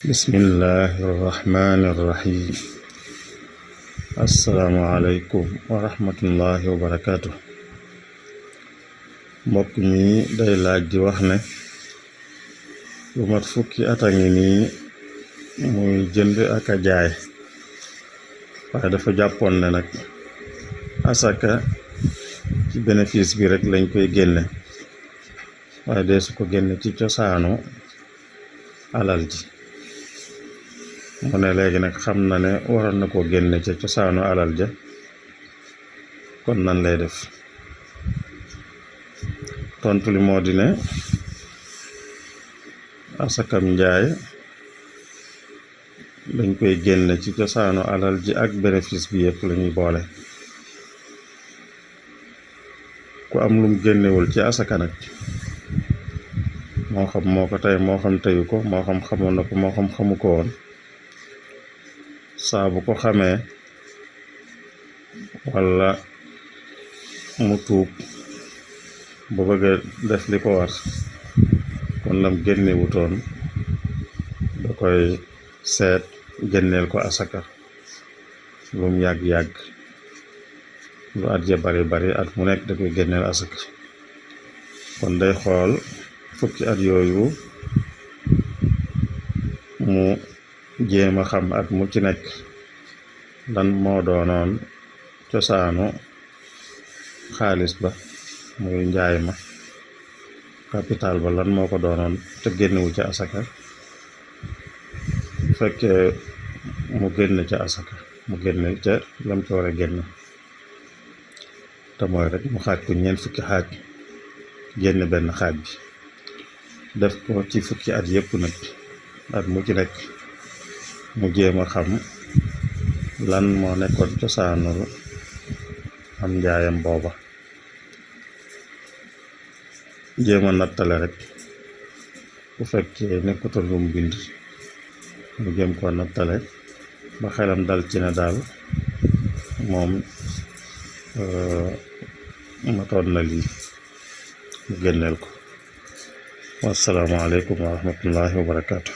bismillahi irrahmani irrahim asalaamualeykum wa rahmatullahi wa barakaatu. mbokk mi day laaj di wax ne lu mat fukki at a ngi nii muy jënd ak a jaay, waaye dafa jàppoon ne nag asaka ci bénéfice bi rek lañ koy génne, waaye dee su ko génne ci cosaanu alal ji. mu ne léegi nag xam na ne waroon na koo génne ca cosaanu alal ja, kon nan lay def? tontu li moo di ne asakam njaay dañ koy génne ci cosaanu alal ji ak bénéfice bi yëpp lañuy boole. ku am lum génnewul ci asaka nag, moo xam moo ko tey moo xam teyu ko, moo xam xamoon na ko moo xam xamu ko woon, saa bu ko xamee walla mu tuub bu bëgg a def li ko war, kon lam génnewutoon da koy seet génneel ko asaka. lum yàgg-yàgg, lu at ja bari bari, at mu nekk da koy génneel asaka. kon day xool fukki at yooyu mu jéem a xam at mu ci nekk lan moo doonoon cosaanu xaalis ba, muy njaay ma, capital ba lan moo ko doonoon te génnewu ca asaka. bu fekkee mu génn ca asaka, mu génn ca lam ca war a génn, te mooy rek mu xaaj ko ñeent fukki xaaj, génn benn xaaj bi def ko ci fukki at yépp nag. at mu ci nekk mu jéem a xam lan moo nekkoon cosaanul am njaayam booba, jéem a nattale rek. bu fekkee nekkutoon lu mu bind, mu jéem koo nattale ba xelam dal ci ne daal moom matoon na lii, mu génneel ko. wassalaamu aleykum wa rahmatullahi wa barakaatu.